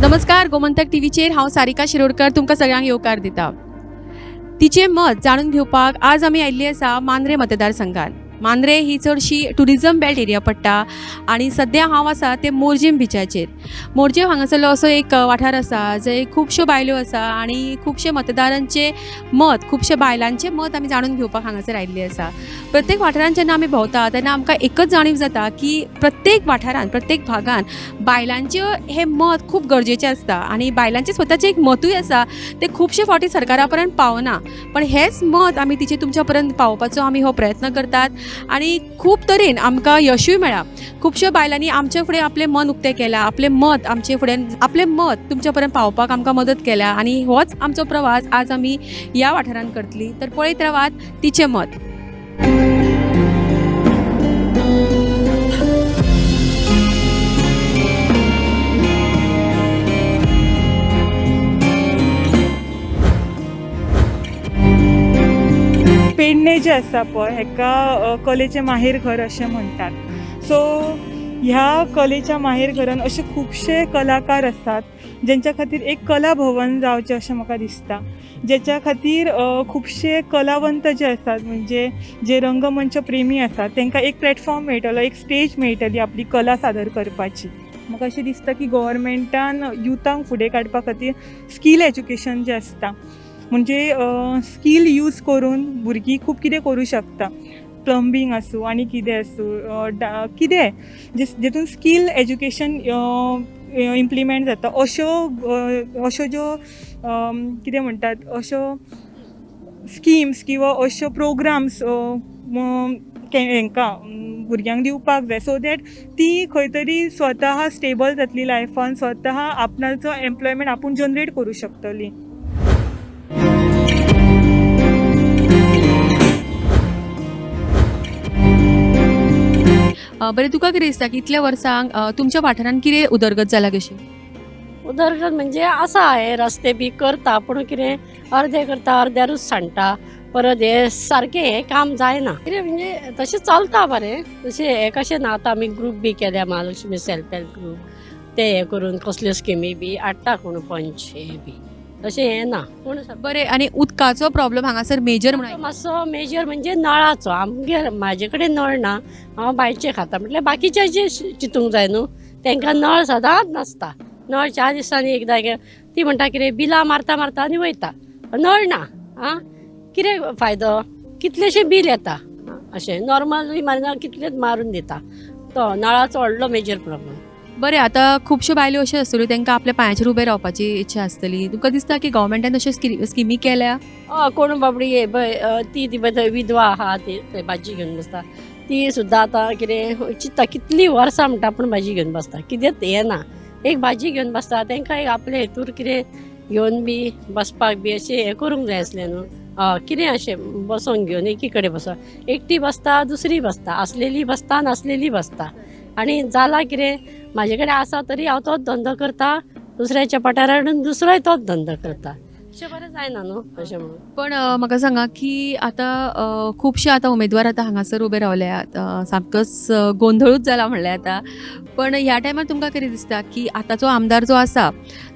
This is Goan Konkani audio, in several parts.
नमस्कार, गोमंतक टीव्हीचेर हांव सारिका शिरोडकर तुमकां सगळ्यांक येवकार दिता. तिचें मत जाणून घेवपाक आज आमी आयिल्ली आसा मांद्रे मतदारसंघात. मांद्रे ही चडशी ट्युरिजम बेल्ट एरिया पडटा आनी सद्या हांव आसा ते मोरजीम बिचाचेर. मोरजीम हांगासरलो असो एक वाठार आसा जंय खुबश्यो बायलो आसा आनी खुबशे मतदारांचे मत, खुबशे बायलांचें मत आमी जाणून घेवपाक हांगासर आयिल्ली आसा. प्रत्येक वाठारांत जेन्ना आमी भोंवता तेन्ना आमकां एकच जाणीव जाता की प्रत्येक वाठारांत, प्रत्येक भागान बायलांचें हें मत खूब गरजेचें आसता आनी बायलांचें स्वताचें एक मतूय आसा, तें खुबशे फावटी सरकारा पर्यंत पावना, पण हेंच मत आमी तिचें तुमच्या पर्यंत पावोवपाचो आमी हो प्रयत्न करतात आनी खूब तरेन आमकां यशूय मेळ्ळां. खुबश्या बायलांनी आमच्या फुडें आपलें मन उक्तें केलां, आपलें मत आमचे फुडें, आपलें मत तुमच्या पर्यंत पावोवपाक आमकां मदत केल्या आनी होच आमचो प्रवास आज आमी ह्या वाठारांत करतली. तर पळयत रावात तिचें मत. पेडणे जें आसा पळय हेका कलेचें माहेर घर अशें म्हणटात. सो ह्या कलेच्या माहेर घरान अशे खुबशे कलाकार आसात जेंच्या खातीर एक कला भवन जावचें अशें म्हाका दिसता, जेच्या खातीर खुबशे कलावंत जे आसात, म्हणजे जे रंगमंच प्रेमी आसात, तांकां एक प्लॅटफॉर्म मेळटलो, एक स्टेज मेळटली आपली कला सादर करपाची. म्हाका अशें दिसता की गव्हर्मेंटान युथांक फुडें काडपा खातीर स्कील एज्युकेशन जें आसता, म्हणजे स्कील यूज करून भुरगीं खूब कितें करूं शकता, प्लंबींग आसूं आनी कितें आसूं, कितें जेतून स्कील एज्युकेशन इम्प्लिमेंट जाता, अश्यो अश्यो ज्यो कितें म्हणटात अश्यो स्किम्स किंवा अश्यो प्रोग्राम्स हेंकां भुरग्यांक दिवपाक जाय, सो that ती खंय तरी स्वता स्टेबल जातली लायफान, स्वता आपणाचो एम्प्लॉयमेंट आपूण जनरेट करूं शकतली. बरें, तुका कितें दिसता की इतल्या वर्सांक तुमच्या वाठारांत कितें उदरगत जाला कशी? उदरगत म्हणजे आसा, हे रस्ते बी करता, पूण कितें अर्दे करता, अर्द्यारूच सांडटा, परत हे सारकें हें काम जायना. कितें म्हणजे तशें चलता बरें, तशें हें कशें ना. आतां आमी ग्रूप बी केल्या, महालक्ष्मी सेल्फ हेल्प ग्रूप, ते हें करून कसल्यो स्किमी बी हाडटा कोण पंच हे बी, तशें हें ना. पूण बरें, आनी उदकाचो प्रॉब्लम हांगासर मेजर म्हणून मातसो मेजर म्हणजे नळाचो. आमगेर म्हाजे कडेन नळ ना, हांव बांयचे खाता, म्हटल्यार बाकीचे जे चिंतूंक जाय न्हू, तांकां नळ सदांच नासता. नळ 4 दिसांनी एकदां, ती म्हणटा कितें बिलां मारता मारता आनी वयता, नळ ना. आं, कितें फायदो? कितलेशें बील येता, अशें नॉर्मलूय मारिना, कितलेच मारून दिता. तो नळाचो व्हडलो मेजर प्रॉब्लम. बरें, आतां खुबश्यो बायलो अश्यो आसतल्यो तांकां आपल्या पांयाचेर उबें रावपाची इच्छा आसतली, तुमकां दिसता की गव्हर्मेंटान अश्यो स्किमी केल्या? हय, कोण बाबडी हे पळय ती ती पळय विधवा आहा, ती थंय भाजी घेवन बसता, ती सुद्दां आतां कितें चिंत्ता कितलीं वर्सां म्हणटा आपूण भाजी घेवन बसता, कितेंच हें ना, एक भाजी घेवन बसता. तांकां एक आपले हेतूर कितें घेवन बी बसपाक बी अशें हें करूंक जाय आसलें न्हू. हय, कितें अशें बसोन घेवन एकी कडेन बसोन, एकटी बसता, दुसरी बसता, आसलेली बसता, नासलेली बसता, आनी जालां कितें म्हाजे कडेन आसा तरी हांव तोच धंदो करता, दुसऱ्याच्या पाटार हाडून दुसरोय तोच धंदो करता, अशें बरें जायना न्हू अशें म्हणून. पण म्हाका सांगा की आतां खुबशे आतां उमेदवार आतां हांगासर उबे रावल्यात, सामकोच गोंधळूच जाला म्हणल्यार आतां. पण ह्या टायमार तुमकां कितें दिसता की आतांचो आमदार जो आसा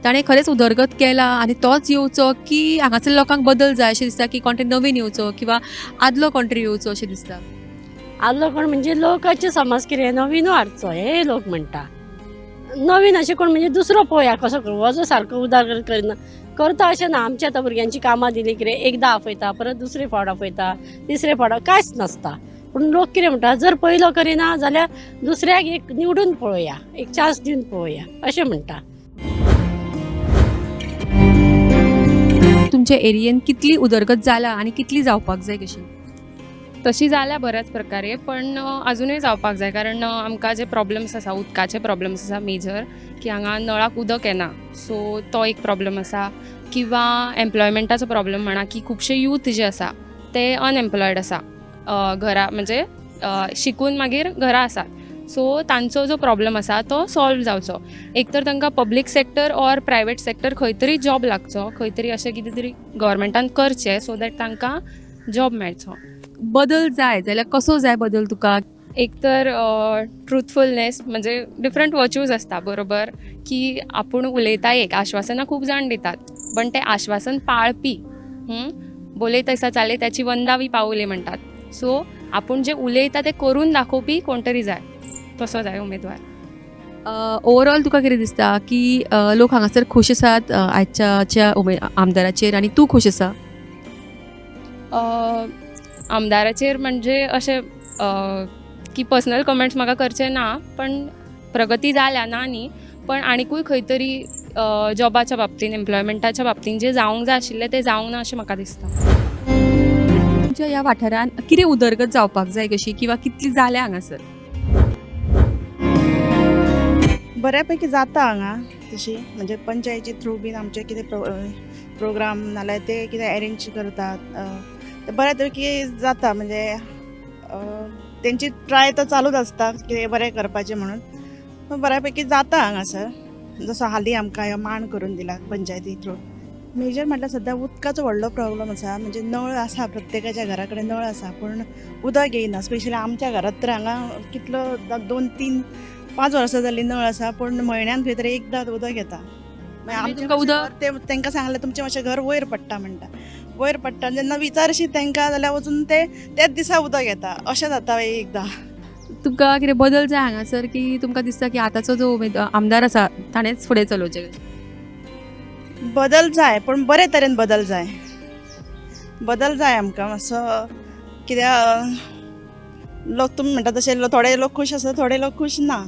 ताणें खरेंच उदरगत केला आनी तोच येवचो की हांगासर लोकांक बदल जाय अशें दिसता की कोण तरी नवीन येवचो किंवा आदलो कोण तरी येवचो अशें दिसता? आदलो कोण म्हणजे लोकांचे समज कितें नवीनू हाडचो हे लोक म्हणटा, नवीन अशें कोण म्हणजे दुसरो पळोवया कसो हो जो सारको उदरगत करिना करता अशें ना. आमच्या आतां भुरग्यांची कामां दिली कितें एकदां आपयता, परत दुसरे फावट आपयता, तिसरे फावट कांयच नासता. पूण लोक कितें म्हणटा, जर पयलो करिना जाल्यार दुसऱ्याक एक निवडून पळोवया, एक चान्स दिवन पळोवया अशें म्हणटा. तुमच्या एरियेन कितली उदरगत जाला आनी कितली जावपाक जाय कशी? तशी जाल्या बऱ्याच प्रकारे, पण अजुनूय जावपाक जाय, कारण आमकां जे प्रॉब्लम्स आसा, उदकाचे प्रॉब्लम्स आसा मेजर, की हांगा नळाक उदक येना, सो तो एक प्रॉब्लम आसा. किंवा एम्प्लॉयमेंटाचो प्रॉब्लम म्हणा की खुबशे यूथ जे आसा ते अनएम्प्लॉयड आसा, घरा म्हणजे शिकून मागीर घरा आसात, सो तांचो जो प्रॉब्लम आसा तो सॉल्व जावचो. एक तर तांकां public sector or private sector खंय तरी जॉब लागचो, खंय तरी अशें कितें तरी गव्हर्मेंटान करचें सो that तांकां जॉब मेळचो. बदल जाय जाल्यार कसो जाय बदल तुका? एक तर ट्रुथफुलनेस म्हणजे डिफरंट वर्च्यूज आसता बरोबर की आपूण उलयता एक आश्वासनां खूब जाण दितात पण ते आश्वासन पाळपी बोले तसा चाले त्याची वंदावी पावले म्हणटात. सो आपूण जें उलयता तें करून दाखोवपी कोण तरी जाय, तसो जाय उमेदवार. ओवरऑल तुका कितें दिसता की लोक हांगासर खूश आसात आयच्या आमदाराचेर आनी तूं खूश आसा? आमदाराचेर म्हणजे अशें की पर्सनल कमेंट्स म्हाका करचे ना, पण प्रगती जाल्या ना न्ही, पण आनिकूय खंय तरी जॉबाच्या बाबतीन एम्प्लॉयमेंटाच्या बाबतीन जें जावंक जाय आशिल्लें तें जावंक ना अशें म्हाका दिसता. तुमच्या ह्या वाठारांत कितें उदरगत जावपाक जाय कशी किंवा कितली जाल्या हांगासर? बऱ्यापैकी जाता हांगा तशी, म्हणजे पंचायती थ्रू बीन आमचे कितें प्रोग्राम नाल्यार ते कितें अरेंज करतात, ते बऱ्या पैकी जाता. म्हणजे तेंची ट्राय तर चालूच आसता कितें बरें करपाचें म्हणून, पूण बऱ्यापैकी जाता हांगासर. जसो हालीं आमकां मांड करून दिला पंचायती थ्रू. मेजर म्हटल्यार सद्या उदकाचो व्हडलो प्रॉब्लम आसा. म्हणजे नळ आसा, प्रत्येकाच्या घरा कडेन नळ आसा, पूण उदक येयना. स्पेशली आमच्या घरांत तर हांगा कितलो 2-3-5 वर्सां जालीं नळ आसा, पूण म्हयन्यान खंय तरी एकदां उदक येता. मागीर आमचें तुमकां उदक ते तांकां सांगलें तुमचें मातशें घर वयर पडटा म्हणटा, वयर पडटा जेन्ना विचारशी तांकां जाल्यार वचून ते त्याच दिसा उदक येता, अशें जाता एकदां. तुमकां कितें बदल जाय हांगासर की तुमकां दिसता की आतांचो जो आमदार आसा ताणेंच फुडें चलोवचें? बदल जाय, पूण बरे तरेन बदल जाय. बदल जाय आमकां मातसो, कित्याक लोक तुमी म्हणटा तशे थोडे लोक खूश आसा, थोडे लोक खूश ना.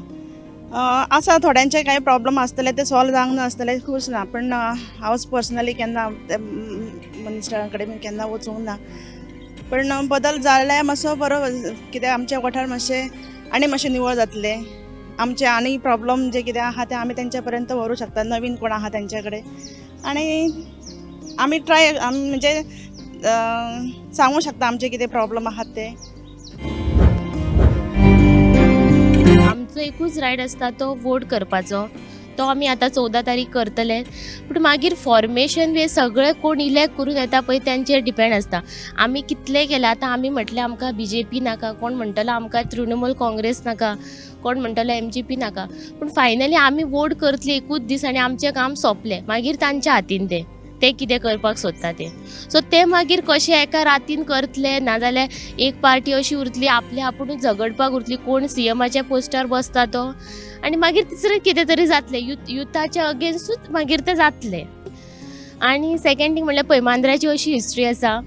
आसा थोड्यांचे कांय प्रॉब्लम आसतले ते सॉल्व जावंक नासतले, खूश ना. पूण हांवच पर्सनली केन्ना मिनिस्टरा कडेन केन्ना वचूंक ना, पूण बदल जाल्यार मातसो बरो, कित्याक आमचे वाठार मातशे आनी मातशे निवळ जातले, आमचे आनी प्रॉब्लम जे कितें आहा ते आमी तेंच्या पर्यंत व्हरूंक शकता, नवीन कोण आहा तेंच्या कडेन. आनी आमी ट्राय म्हणजे सांगूं शकता आमचे कितें प्रॉब्लम आहात ते. आमचो एकूच रायट आसता तो वोट करपाचो, तो आमी आतां 14 तारीख करतले. पूण मागीर फॉर्मेशन बी सगळें कोण इलेक्ट करून येता पळय तेंचेर डिपेंड आसता. आमी कितलें केलां आतां, आमी म्हटलें आमकां बीजेपी नाका, कोण म्हणटलो आमकां तृणमूल काँग्रेस नाका, कोण म्हणटलो एमजीपी नाका, पूण फायनली आमी वोट करतले एकूच दीस आनी आमचें काम सोंपलें. मागीर तांच्या हातीन तें ते कितें करपाक सोदता तें. सो ते मागीर कशें एका रातीन करतले, नाजाल्यार एक पार्टी अशी उरतली आपले आपुणूच झगडपाक उरतली, कोण सीएमाच्या पोस्टार बसता तो, आनी मागीर तिसरें कितें तरी जातलें, युथाच्या अगेन्स्टूच मागीर तें जातलें. आनी सेकेंड थींग म्हणल्यार पळय मांद्र्याची अशी हिस्ट्री आसा,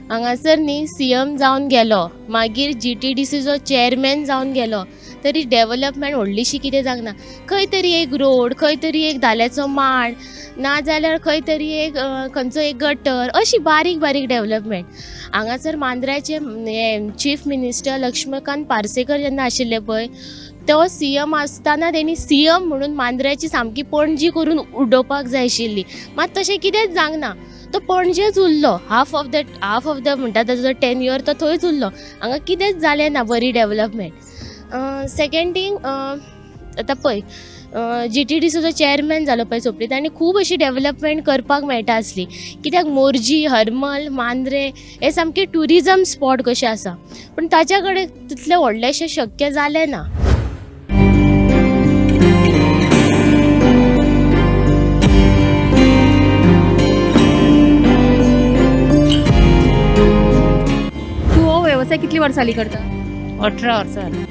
हांगासर न्ही सीएम जावन गेलो, मागीर जीटीडीसीचो चेअरमॅन जावन गेलो, तरी डेवलपमेंट व्हडलीशी कितें जावंक ना. खंय तरी एक रोड, खंय तरी एक धाल्याचो माड, नाजाल्यार खंय तरी एक खंयचो एक गटर, अशी बारीक बारीक डेवलपमेंट. हांगासर मांद्र्याचे हे चीफ मिनिस्टर लक्ष्मीकांत पार्सेकर जेन्ना आशिल्ले पळय, तो सीएम आसतना तेणी सीएम म्हणून मांद्र्याची सामकी पणजी करून उडोवपाक जाय आशिल्ली, मात तशें कितेंच जावंक ना. तो पणजेच उरलो, हाफ ऑफ the म्हणटा ताजो 10 इयर तो थंयच उरलो. हांगा कितेंच जालें ना बरी डेवलपमेंट. सेकेंड थींग आतां पळय जीटीडीसीचो चेअरमॅन जालो पळय सोपली, ताणें खूब अशी डेवलपमेंट करपाक मेळटा आसली, कित्याक मोरजी, हरमल, मांद्रे हे सामके ट्युरिजम स्पॉट कशे आसा, पूण ताच्या कडेन तितलें व्हडलेंशें शक्य जालें ना. तूं हो वेवसाय कितली वर्सां जाली करता? 18 वर्सां जालीं.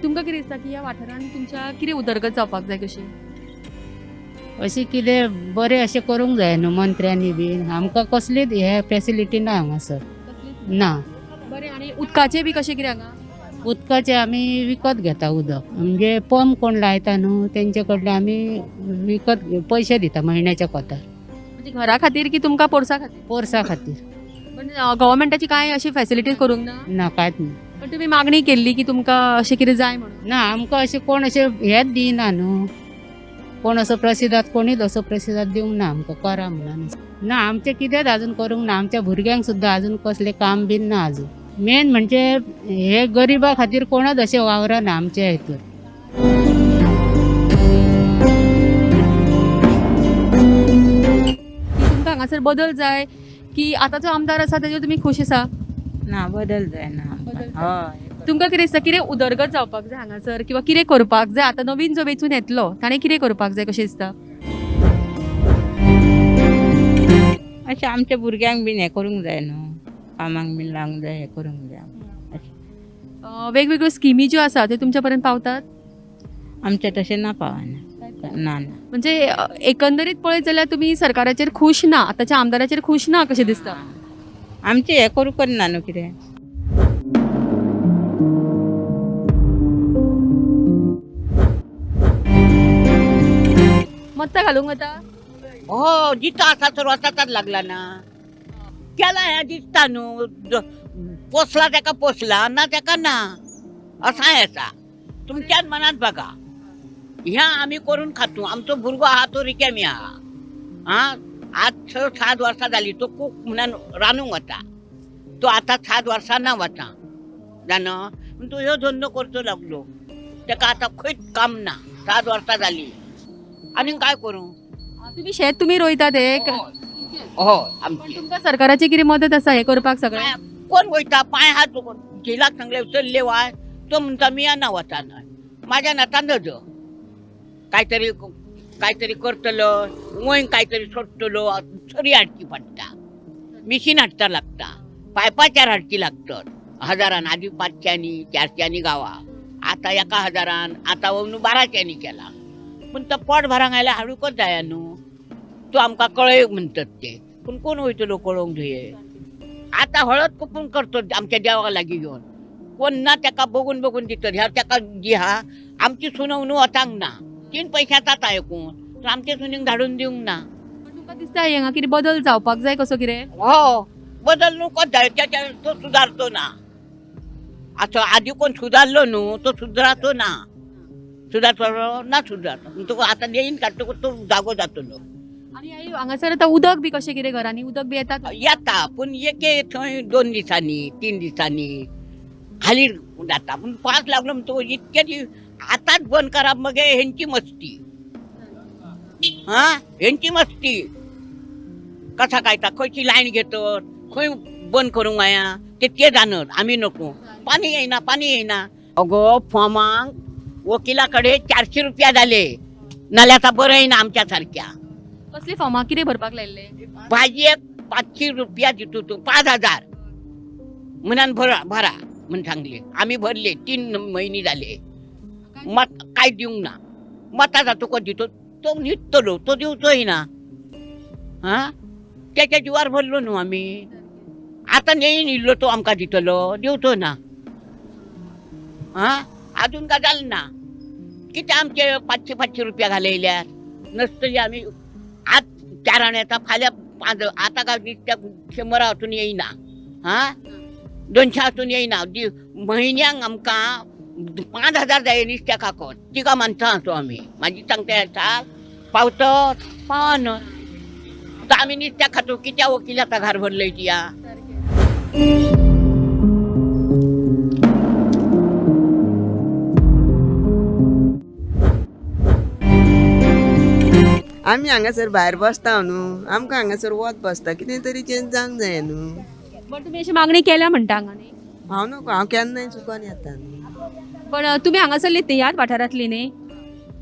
तुमकां कितें दिसता की ह्या वाठारांत तुमच्या कितें उदरगत जावपाक जाय कशी? अशें कितें बरें अशें करूंक जाय न्हू मंत्र्यांनी बीन, आमकां कसलीच हे फेसिलिटी ना हांगासर ना. बरें, आनी उदकाचें बी कशें कितें हांगा? उदकाचें आमी विकत घेता उदक, म्हणजे पंप कोण लायता न्हू तेंचे कडल्यान आमी विकत पयशे दिता म्हयन्याच्या कोतार. म्हणजे घरा खातीर की तुमकां पोरसा खातीर? पोरसा खातीर. पण गव्हर्मेंटाची कांय अशी फॅसिलिटीज करूंक ना? ना, कांयच ना. पण तुमी मागणी केल्ली की तुमकां अशें कितें जाय म्हणून? ना, आमकां अशें कोण अशें हेच दिना न्हू, कोण असो प्रसिदाद कोणीच असो प्रसिदाद दिवंक ना आमकां करा म्हणून ना. आमचें कितेंच अजून करूंक ना, आमच्या भुरग्यांक सुद्दां अजून कसलें काम बीन ना अजून. मेन म्हणजे हे गरिबा खातीर कोणच अशें वावरना आमच्या हितूर. की तुमकां हांगासर बदल जाय की आतांचो आमदार आसा तेजेर तुमी खूश आसा? ना बदल जायना आमकां. बदल हय. तुमकां कितें दिसता कितें उदरगत जावपाक जाय हांगासर किंवा कितें करपाक जाय आतां नवीन जो वेंचून येतलो ताणें कितें करपाक जाय कशें दिसता? अशें आमच्या भुरग्यांक बीन हें करूंक जाय न्हू, कामाक बीन लावंक जाय, हें करूंक जाय अशें. वेगवेगळ्यो स्किमी ज्यो आसा त्यो तुमच्या पर्यंत पावतात? आमचें तशें ना पावना, ना ना. म्हणजे एकंदरीत पळयत जाल्यार तुमी सरकाराचेर खूश ना, आतांच्या आमदाराचेर खूश ना कशें दिसता? आमचें हें करूंक ना न्हू कितें. मत्तां घालूंक वता? हो, जितो आसा तर वचाचाच लागला ना. केला हें दिसता न्हू, पोसला तेका पोसला, ना तेका ना, असाय आसा. तुमच्याच मनात बघा, ह्या आमी करून खातो. आमचो भुरगो आहा तो रिकामी आहा. आं, आज 6-7 वर्सां जाली तो कूक म्हणून रांदूंक वता, तो आतां 7 वर्सां ना वता जाणा. पूण तो ह्यो धंदो करचो लागलो, तेका आतां खंयच काम ना. 7 वर्सां जाली, आनी काय करूं? तुमी शेत तुमी रोयतात हे? हय, पण आमचें. तुमकां सरकाराची कितें मदत आसा हें करपाक सगळें? कोण वयता पांय हात झेलाक सांगले चल्ले वाय, तो म्हणटा मी ना वचाना, माझ्या नाता नज. कांयतरी कांयतरी करतलो, वंय कांयतरी सोडटलो, सरी हाडची पडटा, मिशीन हाडटा लागता, पायपाच्यार हाडची लागतात. हजारान आदी 500 400 गावा, आतां 1000, आतां न्हू 1200 केला. पूण तो पोट भरांक आयल्यार हाडूंकच जाया न्हू. तो आमकां कळय म्हणटात ते, पूण कोण वयतलो कळोवंक थंय? आतां हळद कुपून करतो आमच्या देवा लागीं घेवन, कोण ना तेका बघून बघून दितात. ह्या तेका दिहा आमची सुनव न्हू वचांक ना, 3 पयशांच आतां आयकून तर आमचे सुनीक धाडून दिवंक ना. पण तुमकां दिसता हांगा कितें बदल जावपाक जाय कसो कितें? हो, बदल न्हू कोत जाय, तेच्या तो सुदारचो ना. आतां आदी कोण सुदारलो न्हू तो सुदराचो ना, सुदारतलो ना सुदारतो. म्हणटकूच आतां येईन काडटकूच तो जागो जातलो. आनी आई हांगासर आतां उदक बी कशें कितें घरांनी उदक बी येता? येता, पूण एके थंय 2 दिसांनी 3 दिसांनी हालीं जाता. पूण पावस लागलो म्हणटकूच इतके दीस आतांच बंद करप मगे हेंची मस्ती. हां, हेंची मस्ती कसा काय ता, खंयची लायन घेतत, खंय बंद करूंक जाया ते ते जाणत, आमी नको. पाणी येयना, पाणी येयना. अगो फॉर्मांक वकिला कडेन 400 रुपया जाले, नाल्यार आतां बरयना आमच्या सारक्या. कसली फॉर्मां कितें भरपाक लायिल्ले? भाजयेक 500 रुपया दितो तूं, 5000 म्हणान भरा भरा म्हण सांगले. आमी भरले, 3 म्हयने जाले, मत काय दिवंक ना. मतां जातकच दितो तो, न्हिदतलो तो दिवचोय ना. हां, तेच्या जिवार भरलो न्हू आमी. आतां नेईन इल्लो तो आमकां दितलो, दिवचो ना. हां, आजून गजाल ना. कितें आमचे 500 500 रुपया घालयल्यार नसतली आमी. आज 4 आण्याचा, फाल्यां 5, आतां काय नुस्त्याक 100 हातून येयना. हां, 200 हातून येयना. म्हयन्यांक आमकां 5000 जाय नुस्त्या खाकोत. तिगा माणसां आसो आमी. मागीर सांगता साल पावतो पावना तर आमी नुस्त्या खातो. कित्या वकिलाचा घार भरलय तिया. आमी हांगासर भायर बसता न्हू, आमकां हांगासर वत बसता, कितें तरी चेंज जावंक जाय न्हू. पण तुमी अशी मागणी केल्या म्हणटा हांगा न्ही? हांव नको, हांव केन्नाय चुकोन येता न्हू. पण तुमी हांगासरलीच न्ही, ह्याच वाठारांतली न्ही?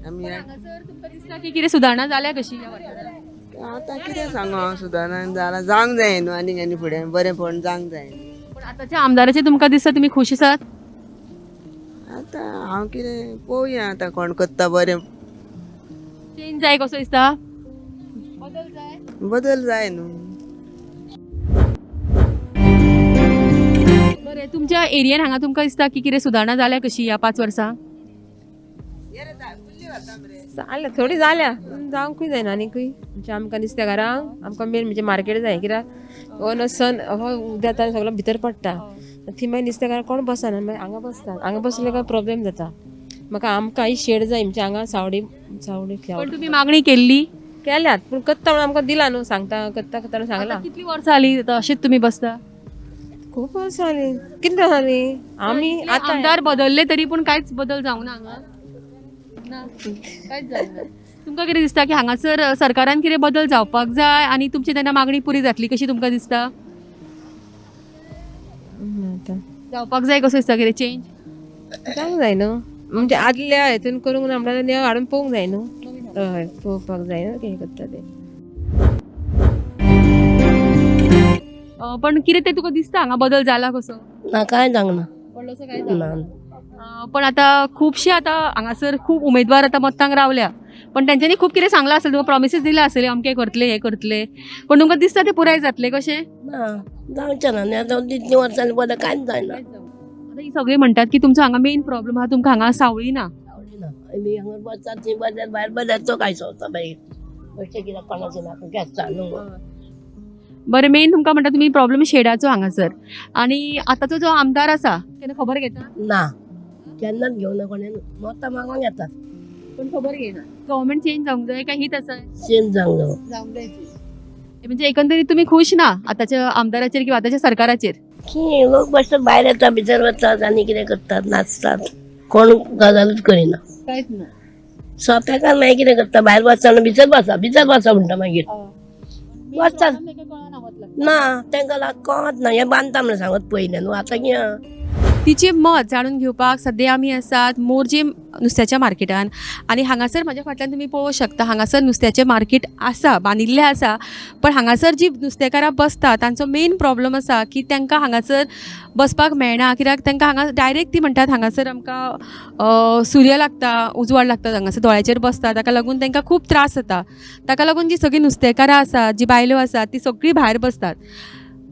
आमी हांगासर तुमकां दिसता की कितें सुदारणा जाल्या कशी ह्या वाठारांत? आतां कितें सांगू हांव, सुदारणा जालां जावंक जाय न्हू, आनीक आनी फुडें बरेंपण जावंक जाय न्हू. पण आतांच्या आमदाराचेर तुमकां दिसता तुमी खूश आसात? आतां हांव कितें पळोवया आतां कोण करता बरें. चेंज जाय कसो दिसता? बदल जाय, बदल जाय न्हू. बरें, तुमच्या एरियन हांगा तुमकां दिसता की कितें सुदारणा जाल्या कशी ह्या 5 वर्सां? जाल्या, थोडी जाल्या, जावंकूय जायना आनीकूय. म्हणजे आमकां नुस्त्या घरांक आमकां मेन म्हणजे मार्केट जाय, कित्याक हो न्हू सन हो उदक येता सगळो भितर पडटा, थंय मागीर नुस्त्या घरांक कोण बसना, मागीर हांगा बसतात. हांगा बसले काय प्रोब्लेम जाता. म्हाका आमकां ही शेड जाय, म्हणजे हांगा सावडी सावडी. पण तुमी मागणी केल्ली? केल्यात, पूण करता म्हणून आमकां दिला न्हू, सांगता करता करता म्हणून सांगला. कितली वर्सां जाली आतां अशेंच तुमी बसता? खूब वर्सां जालीं. कितली वर्सां जालीं आमी आतां आमदार बदलले तरी पूण कांयच बदल जावंक ना हांगा? ना, कांयच जावंक ना. तुमकां कितें दिसता की हांगासर सरकारान कितें बदल जावपाक जाय आनी तुमची तेन्ना मागणी पुरी जातली कशी तुमकां दिसता? आतां जावपाक जाय कसो दिसता कितें चेंज? जावंक जाय न्हू, म्हणजे आदल्या हेतून करूंक ना म्हणल्यार नेव हाडून पळोवंक जाय न्हू. हय, पळोवपाक जाय न्हू कितें करता तें. पण कितें तें तुका दिसता हांगा बदल जाला कसो? ना, कांय जावंक ना. व्हडलोसो कांय ना. पण आतां खुबशे आतां हांगासर खूब उमेदवार आतां मत्तांक रावल्या, पण तेंच्यांनी खूब कितें सांगलां आसतलें, तुमकां प्रोमिसीस दिल्या आसतले अमकें करतले हें करतले, पण तुमकां दिसता तें पुराय जातलें कशें? ना, जावचें ना न्ही आतां, इतलीं वर्सां बरें कांयच जायना. आतां ही सगळीं म्हणटात की तुमचो हांगा मेन प्रॉब्लम आहा, तुमकां हांगा सावळी ना. सावळी ना, आमी हांगा बसतात थंय बजार भायर बजार काय सोदता मागीर अशें कित्याक कोणाचें ना घेता न्हू. बरें, मेन तुमकां म्हणटा तुमी प्रॉब्लम शेडाचो हांगासर, आनी आतांचो जो आमदार आसा केन्ना खबर घेता? ना, केन्नाच घेवना कोणें, मतां मागोंक येतात पण खबर घेयना. गव्हर्मेंट चेंज जावंक जाय काय हीच आसा? चेंज जावंक जाय. म्हणजे एकंदरीत तुमी खूश ना आतांच्या आमदाराचेर किंवा आतांच्या सरकाराचेर? की लोक बसतात भायर येता भितर वतात आनी कितें करतात, नाचतात, कोण गजालूच करिना. कांयच ना. सोंपेकार मागीर कितें करता, भायर वचना भितर बसा भितर बसा म्हणटा, मागीर वचतात ना तांकां कळत ना, हें बांदता म्हणून सांगत पयलें न्हू आतां कितें. तिचें मत जाणून घेवपाक सद्या आमी आसात मोरजे नुस्त्याच्या मार्केटान, आनी हांगासर म्हाज्या फाटल्यान तुमी पळोवंक शकता हांगासर नुस्त्याचें मार्केट आसा, बांदिल्लें आसा, पण हांगासर जी नुस्तेकारां बसता तांचो मेन प्रॉब्लम आसा की तांकां हांगासर बसपाक मेळना, कित्याक तांकां हांगा डायरेक्ट ती म्हणटात हांगासर आमकां सूर्य लागता, उजवाड लागता, हांगासर दोळ्याचेर बसता, ताका लागून तांकां खूब त्रास जाता. ताका लागून जी सगळीं नुस्तेकारां आसात, जी बायलो आसात, ती सगळीं भायर बसतात.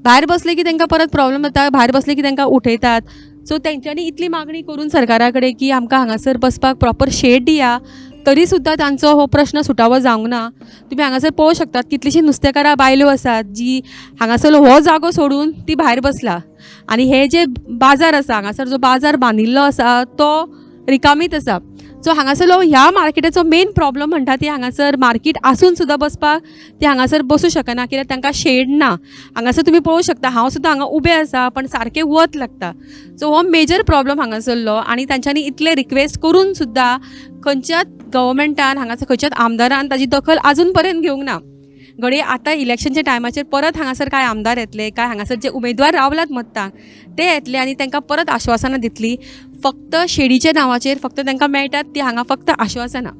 भायर बसले की तांकां परत प्रॉब्लम जाता, भायर बसले की तांकां उठयतात. सो तेंच्यांनी इतली मागणी करून सरकारा कडेन की आमकां हांगासर बसपाक प्रॉपर शेड दिया, तरी सुद्दां तांचो हो प्रश्न सुटावो जावंक ना. तुमी हांगासर पळोवंक शकतात कितलीशीं नुस्तेकारां बायलो आसात जी हांगासर हो जागो सोडून ती भायर बसला, आनी हे जे बाजार आसा हांगासर जो बाजार बांदिल्लो आसा तो रिकामीच आसा. सो हांगासरलो ह्या मार्केटाचो मेन प्रॉब्लम म्हणटा ती हांगासर मार्केट आसून सुद्दां बसपाक ती हांगासर बसूं शकना, कित्याक तांकां शेड ना. हांगासर तुमी पळोवंक शकता हांव सुद्दां हांगा उबें आसा पण सारकें वत लागता. सो हो मेजर प्रॉब्लम हांगासरलो, आनी तांच्यांनी इतलें रिक्वेस्ट करून सुद्दां खंयच्याच गव्हर्मेंटान हांगासर खंयच्याच आमदारान ताजी दखल आजून पर्यंत घेवंक ना. घडये आतां इलेक्शनच्या टायमाचेर परत हांगासर कांय आमदार येतले, कांय हांगासर जे उमेदवार रावलात मत्तांक ते येतले आनी तांकां परत आश्वासनां दितली. फक्त शेडीच्या नांवाचेर फक्त तांकां मेळटात ती हांगा फक्त आश्वासनां.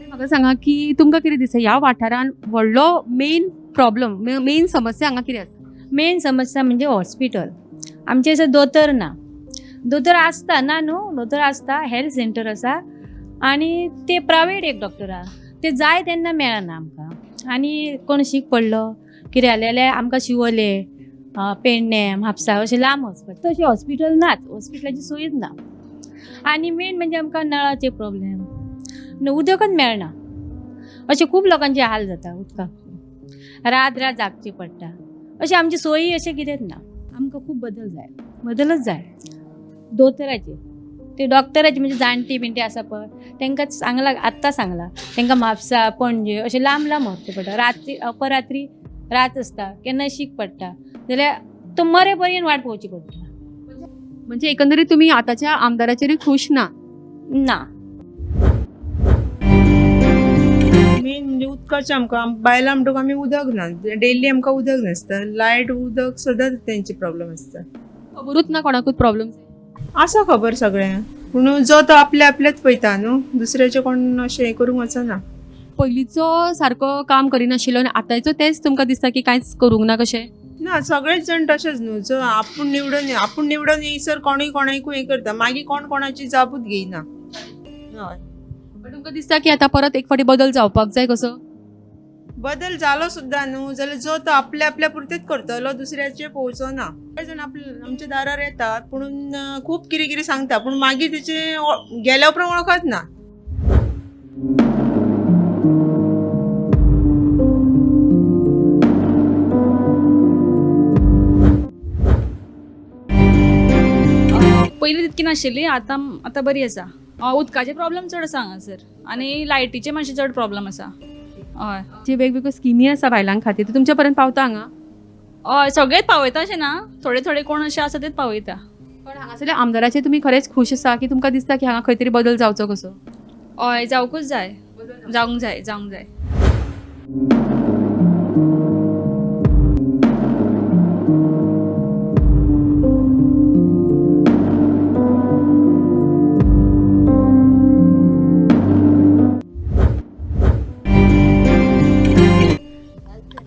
म्हाका सांगा की तुमकां कितें दिसता ह्या वाठारान व्हडलो मेन प्रॉब्लम, मेन समस्या हांगा कितें आसा? मेन समस्या म्हणजे हॉस्पिटल. आमचे थंयसर दोतोर ना, दोतोर आसता ना न्हू, दोतोर आसता, हेल्थ सेंटर आसा आनी ते प्रायवेट एक डॉक्टर आहा, ते जाय तेन्ना मेळना आमकां. आनी कोण शीक पडलो कितें जालें जाल्यार आमकां शिवोले, पेडणें, म्हापसा अशें लांब वचपाचें. तशें हॉस्पिटल नाच, हॉस्पिटलाची सोयीच ना. आनी मेन म्हणजे आमकां नळाचे प्रॉब्लेम, उदकच मेळना, अशें खूब लोकांचे हाल जाता उदकाक, रात रात जागची पडटा. अशें आमची सोयी अशें कितेंच ना. आमकां खूब बदल जाय, बदलच जाय. दोतोराचे ते डॉक्टराचे म्हणजे जाणटी बिणटी आसा पळय तांकां सांगलां, आत्तां सांगलां तांकां म्हापसा पणजे अशें लांब लांब व्हरचें पडटा. रात्री अपरात्री रात आसता, केन्ना शीक पडटा जाल्यार तो मरे पर्यंत वाट पळोवची पडटा. म्हणजे एकंदरीत तुमी आतांच्या आमदाराचेरूय खूश ना? ना. मेन म्हणजे उदकाचें आमकां बायलां म्हणटकूच आमी उदक ना, डेली आमकां उदक नासता, लायट उदक सदांच तेंचे प्रॉब्लम आसता. खबरूच ना कोणाकूच प्रॉब्लम आसा खबर सगळ्यांक, पूण जो तो आपल्या आपल्याच पळयता न्हू, दुसऱ्याचें कोण अशें हें करूंक वचना. पयलींचो सारको काम करिनाशिल्लो आनी आतांचो तेंच तुमकां दिसता की कांयच करूंक ना कशें? ना, सगळेच जाण तशेंच न्हू, जो आपूण निवडून येयसर कोणूय कोणाकूय हें करता, मागीर कोण कोणाची जापूच घेयना. हय, पण तुमकां दिसता की आतां परत एक फावटी बदल जावपाक जाय कसो? बदल जालो सुद्दां न्हू जाल्यार जो तो आपल्या आपल्या पुरतेच करतलो, दुसऱ्याचे पळोवचो ना. सगळे जाण आपल्या आमच्या दारार येतात पूण खूब कितें कितें सांगता, पूण मागीर तेचे गेल्या उपरांत वळखत ना. पयलीं तितकी नाशिल्ली, आतां आतां बरी आसा. उदकाचे प्रॉब्लम चड आसा हांगासर आनी लायटीचे मातशे चड प्रॉब्लम आसा. हय, जे वेगवेगळ्यो स्किमी आसा बायलां खातीर ते तुमच्या पर्यंत पावता हांगा? हय, सगळेच पावयता अशें ना, थोडे थोडे कोण अशे आसा तेच पावयता. पण हांगासरल्या आमदाराचेर तुमी खरेंच खूश आसा की तुमकां दिसता की हांगा खंय तरी बदल जावचो कसो? हय, जावकूच जाय, जावंक जाय, जावंक जाय.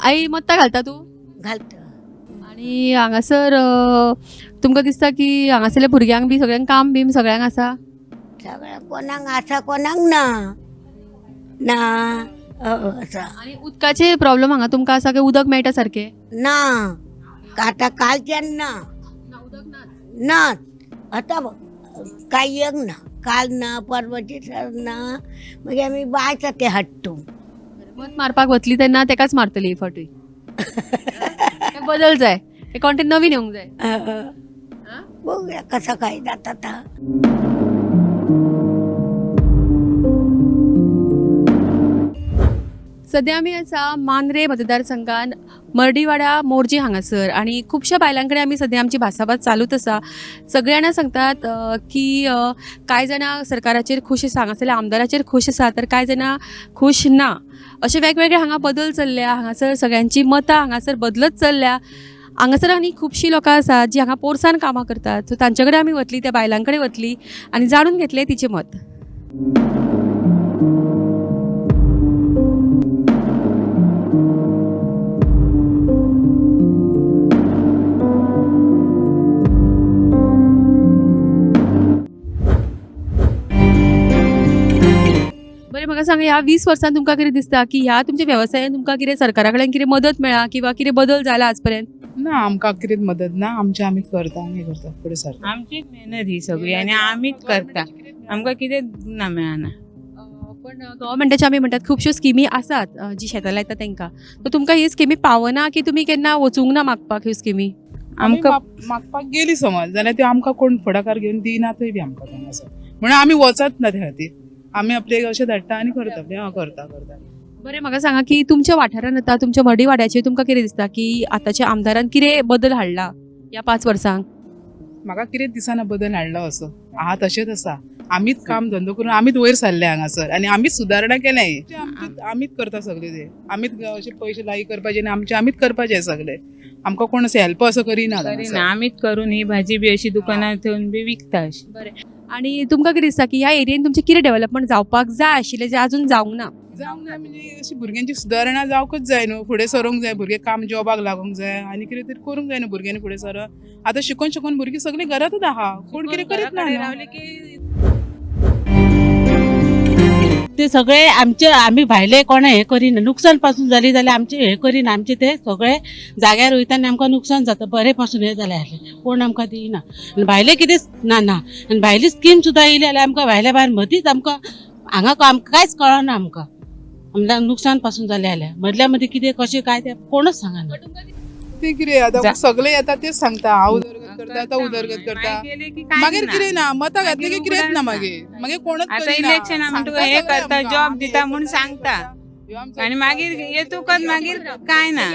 आई, मत्तां घालता तूं? घालता. आनी हांगासर तुमकां दिसता की हांगासरल्या भुरग्यांक बी सगळ्यांक काम बीम सगळ्यांक आसा? सगळ्यांक कोणाक आसा, कोणाक ना ना आसा. आनी उदकाचे प्रॉब्लम हांगा तुमकां आसा की उदक मेळटा सारकें? ना, आतां कालच्यान ना, ना आतां काय एक ना, काल ना, परवाचे ना, मागीर आमी बायचा ते हाडटू. मत मारपाक वतली तेन्ना तेकाच मारतली ही फावटूय. बदल जाय, ते कोण तरी नवीन येवंक जाय. बघूया कसा काय जाता आतां. सद्या आमी आसा मांद्रे मतदारसंघान मर्डीवाडा मोरजी हांगासर आनी खुबश्या बायलां कडेन आमी सद्या आमची भासाभास चालूच आसा. सगळीं जाणां सांगतात की कांय जाणां सरकाराचेर खूश आसा, हांगासरल्या आमदाराचेर खूश आसा, तर कांय जाणां खूश ना. अशे वेगवेगळे हांगा बदल चल्ल्या, हांगासर सगळ्यांची मतां हांगासर बदलत चल्ल्या. हांगासर आनी खुबशीं लोकां आसात जीं हांगा पोरसान कामां करतात, सो तांचे कडेन आमी वतली, त्या बायलां कडेन वतली आनी जाणून घेतलें तिचें मत. बरें, म्हाका सांगा, ह्या 20 वर्सांत तुमकां कितें दिसता की ह्या तुमच्या वेवसायान तुमकां कितें सरकारा कडेन कितें मदत मेळ्ळा किंवा कितें बदल जाला आज पर्यंत? ना, आमकां कितें मदत ना, आमचें आमीच करता आनी करता फुडें सरता. आमचीच मेहनत ही सगळी आनी आमीच करता, आमकां कितें ना मेळना. पण गव्हर्मेंटाच्या आमी म्हणटात खुबश्यो स्किमी आसात जी शेतां लायता तांकां, सो तुमकां ही स्किमी पावना की तुमी केन्ना वचूंक ना मागपाक ह्यो स्किमी? आमकां मागपाक गेली समज जाल्यार त्यो आमकां कोण फुडाकार घेवन दिना थंय बी आमकां हांगासर, म्हणून आमी वचत ना त्या खातीर, आमी आपले अशें धाडटा आनी करता करता करता. बरें, म्हाका सांगा की तुमच्या वाठारांत आतां तुमच्या मर्डी वाड्याचेर तुमकां कितें दिसता की आतांच्या आमदारान कितें बदल हाडला ह्या 5 वर्सांक? म्हाका कितें दिसना बदल हाडला असो, आहा तशेंच आसा. आमीच काम धंदो करून आमीच वयर सरले हांगासर आनी आमीच सुदारणा केल्या, आमीच करता सगळे ते, आमीच अशे पयशे लागीं करपाचे आनी आमचे आमीच करपाचे सगळे, आमकां कोण अशें हेल्प असो करिना, आमीच करून ही भाजी बी अशी दुकानार थेवन बी विकता अशी. बरें, आनी तुमकां कितें दिसता की ह्या एरियेन तुमचें कितें डेव्हलपमेंट जावपाक जाय आशिल्लें जें अजून जावंक ना? जावंक ना म्हणजे अशी भुरग्यांची सुदारणा जावंकच जाय न्हू, फुडें सरूंक जाय भुरगे, काम जॉबाक लागूंक जाय आनी कितें तरी करूंक जाय न्हू भुरग्यांनी फुडें सर. आतां शिकोन शिकोन भुरगीं सगळीं घरांतच आहा, कोण कितें करीत ना. ते सगळे आमचे आमी भायले कोणा हें करिना, नुकसान पासून जाली जाल्यार आमचें हें करिना, आमचे ते सगळे जाग्यार वयता आनी आमकां नुकसान जाता, बरें पासून हें जालें जाल्यार कोण आमकां दिना. आनी भायले कितें ना ना, आनी भायली स्कीम सुद्दां येयली जाल्यार आमकां भायल्या भायर मदींच आमकां हांगा आमकां कांयच कळना, आमकां आमकां नुकसान पासून जालें जाल्यार मदल्या मदीं कितें कशें काय तें कोणूच सांगना. तें कितें आतां सगळे येता तेच सांगता, हांव उदरगत करता, तो उदरगत करता, मागीर कितें ना, मतां घातली की कितेंच ना, मागीर मागीर कोणच आतां इलेक्शन म्हणटकच हें करता, जॉब दिता म्हूण सांगता आनी मागीर येतकच मागीर कांय ना,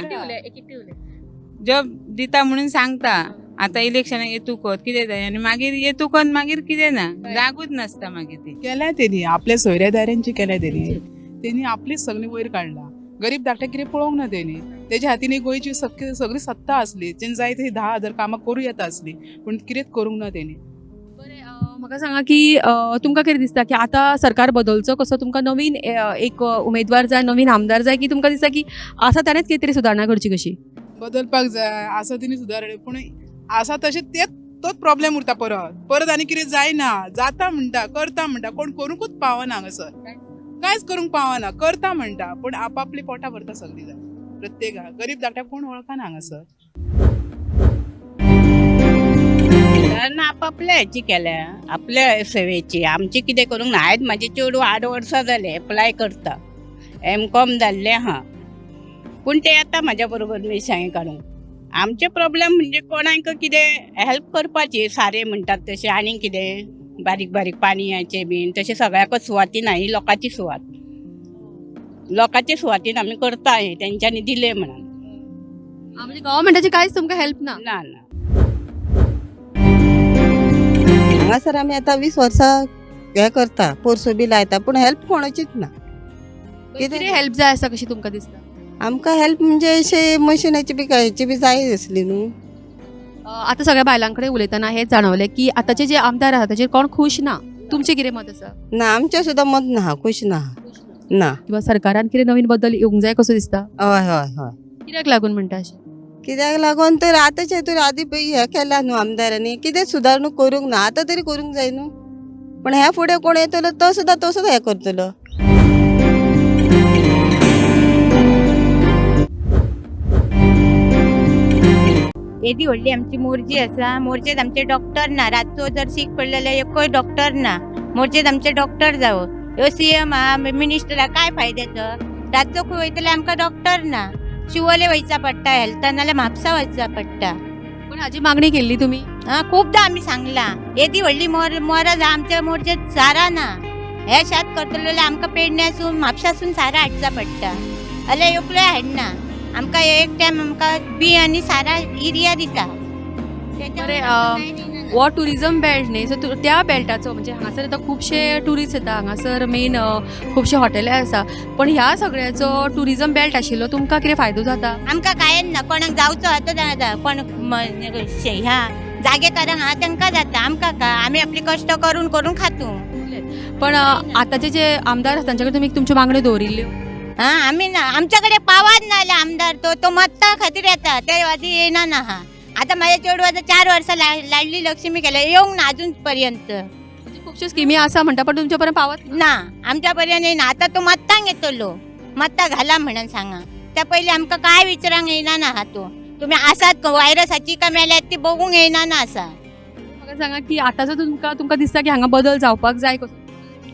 जॉब दिता म्हणून सांगता, आतां इलेक्शनाक येतकच कितें जाय आनी मागीर येतकच मागीर कितें ना, जागूच नासता मागीर. ती केल्या तेणी आपल्या सोयऱ्या दाऱ्यांची केल्या तेणी, तेणी आपलीच सगळी वयर काडला, गरीब धाकटे कितें पळोवंक ना तेणी, तेच्या हातीन गोंयची सगळी सत्ता आसली, तेणी जाय तशी 10,000 कामां करूं येता आसली, पूण कितेंच करूंक ना तेणी. बरें, म्हाका सांगा की तुमकां कितें दिसता की आतां सरकार बदलचो कसो, तुमकां नवीन एक उमेदवार जाय, नवीन आमदार जाय, की तुमकां दिसता की आसा ताणेंच कितें तरी सुदारणा करची कशी? बदलपाक जाय, आसा तेणी सुदारणा, पूण आसा तशें तेच तोच प्रॉब्लेम उरता परत परत आनी कितें जायना, जाता म्हणटा, करता म्हणटा, कोण करूंकूच पावना हांगासर, कांयच करूंक पावना, करता म्हणटा पूण आपापली पोटां भरता सगळीं जाण, प्रत्येक गरीब धाकट्याक कोण वळखना हांगासर. आपापल्या हेची केल्या, आपल्या सेवेची, आमची कितें करूंक ना. आयज म्हाजे चेडूं 8 वर्सां जालें एप्लाय करता, एम.कॉम जाल्लें आहा, पूण ते येता म्हाज्या बरोबर मिरसांगे काडूंक. आमचे प्रॉब्लेम म्हणजे कोणाक कितें हेल्प करपाची, सारें म्हणटात तशें आनी कितें बारीक बारीक पाणयाचें बीन तशें सगळ्याकच सुवाती ना, ही लोकांची सुवात, लोकांचे सुवातीन आमी करता हें, तेंच्यांनी दिलें म्हणून. म्हणजे गव्हर्मेंटाची कांयच तुमकां हेल्प ना? ना ना. हांगासर आमी आतां 20 वर्सां हें करता, पोरसो बी लायता, पूण हेल्प कोणाचीच ना. कितें हेल्प जाय आसा कशी तुमकां दिसता? आमकां हेल्प म्हणजे अशें मशिनाची बी कांयची बी जाय आसली न्हू. आतां सगळ्या बायलां कडेन उलयतना हें जाणवलें की आतांचे जे आमदार आसा ताचेर कोण खूश ना. तुमचें कितें मत आसा? ना, आमचें सुद्दां मत ना, खूश ना ना. किंवा सरकारान कितें नवीन बदल येवंक जाय कसो दिसता? हय हय हय. कित्याक लागून म्हणटा अशें? कित्याक लागून तर आतांच्या हितूर आदी पळय हें केलां न्हू आमदारांनी, कितें सुदारणूक करूंक ना, आतां तरी करूंक जाय न्हू. पूण ह्या फुडें कोण येतलो तो सुद्दां तसोच हें करतलो. येदी व्हडली आमची मोरजी आसा, मोरजेत आमचे डॉक्टर ना. रातचो जर सीक पडले जाल्यार एकूय डॉक्टर ना. मोरजेत आमचे डॉक्टर जावो. ह्यो सीएम आहा, मिनिस्टर आहा, काय फायद्याचो? रातचो खंय वयतले आमकां डॉक्टर ना. शिवोले वयचा पडटा हेल्थान, नाल्यार म्हापसा वयचा पडटा. पण हाजी मागणी केल्ली तुमी? आं, खुबदां आमी सांगलां. येदी व्हडली मोरज आहा, आमच्या मोरजेत सारां ना. हे शेत करतले जाल्यार आमकां पेडण्यासून म्हापशासून सारां हाडचा पडटा. जाल्यार एकलोय हाडना. आमकां एक टायम आमकां बी आनी सारां युरिया दिता. बरें, हो टुरिजम बेल्ट न्ही, सो त्या बेल्टाचो म्हणजे हांगासर आतां खुबशे ट्युरिस्ट येता, हांगासर मेन खुबशे हॉटेलां आसा, पण ह्या सगळ्याचो टुरिजम बेल्ट आशिल्लो तुमकां कितें फायदो जाता? आमकां कांय ना. कोणाक जावचो आहा तो जाता, कोण ह्या जागेकारांक आहा तांकां जाता, आमकां काय? आमी आपली कश्ट करून करून खातू. पण आतांचे जे आमदार आसा तांचे कडेन तुमी तुमच्यो मागण्यो दवरिल्ल्यो? आं, आमी ना, आमच्या कडेन पावाच ना जाल्यार आमदार तो मत्ता खातीर येता, ते आदी येयना ना हा. आतां म्हाज्या चेडवाचो 4 वर्सां लाडली लक्ष्मी केल्या, येवंक ना अजून पर्यंत. खुबश्यो स्किमी आसा म्हणटा, पण तुमच्या पर्यंत पावत ना? आमच्या पर्यंत येयना. आतां तो मत्तांक येतलो, मत्तां घाला म्हणून सांगा. त्या पयलीं आमकां काय विचारांक येयना ना हा तो. तुमी आसात व्हायरसाची काय मेल्यात ती बघूंक येयना ना आसा. म्हाका सांगा की आतांचो तुमकां दिसता की हांगा बदल जावपाक जाय कसो?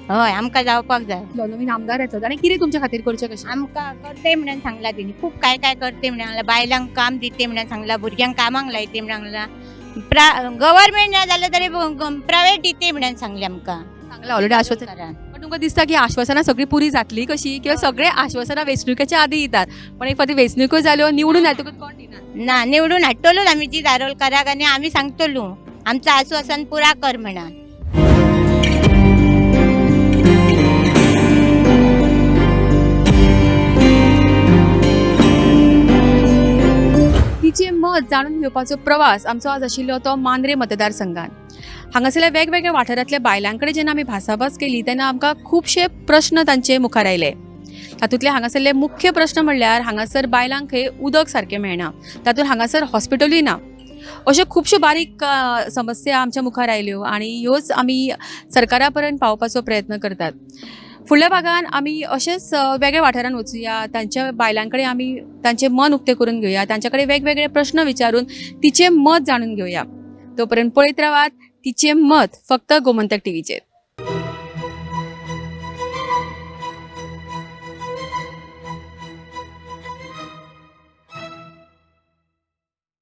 हय, आमकां जावपाक जाय. नवीन आमदार येतलो आनी कितें तुमच्या खातीर करचें कशें? आमकां करते म्हणून सांगलां तेणी, खूब काय काय करते म्हणून सांगलां. बायलांक काम दिते म्हणून सांगलां, भुरग्यांक कामाक लायते म्हणून सांगलां. गव्हर्मेंट ना जाल्यार तरी प्रायवेट दिते म्हणून सांगलें आमकां. सांगलां ऑलरेडी आश्वासन. पण तुमकां दिसता की आश्वासनां सगळीं पुरी जातली कशी, किंवा सगळे आश्वासनां वेंचणुकेच्या आदी दितात, पण एक फावटी वेंचणुक्यो जाल्यो निवडून येतकूच कोण दिना? ना, निवडून हाडटलोच आमी जी दारोलकाराक, आनी आमी सांगतलो आमचो आश्वासन पुरा कर म्हणून. तिचें मत जाणून घेवपाचो प्रवास आमचो आज आशिल्लो तो मांद्रे मतदारसंघात. हांगासरल्या वेगवेगळ्या वाठारांतल्या बायलां कडेन जेन्ना आमी भासाभास केली तेन्ना आमकां खुबशे प्रश्न तांचे मुखार आयले. तातूंतले हांगासरले मुख्य प्रश्न म्हणल्यार हांगासर बायलांक खंय उदक सारकें मेळना, तातूंत हांगासर हॉस्पिटलूय ना. अश्यो खुबश्यो बारीक समस्या आमच्या मुखार आयल्यो आनी ह्योच आमी सरकारा पर्यंत पावोवपाचो प्रयत्न करतात. फुडल्या भागान आमी अशेंच वेगळ्या वाठारांत वचुया, तांच्या बायलां कडेन आमी तांचें मन उक्तें करून घेवया, तांच्या कडेन वेगवेगळे प्रश्न विचारून तिचें मत जाणून घेवया. तो पर्यंत पळयत रावात तिचें मत फक्त गोमंतक टीव्हीचेर.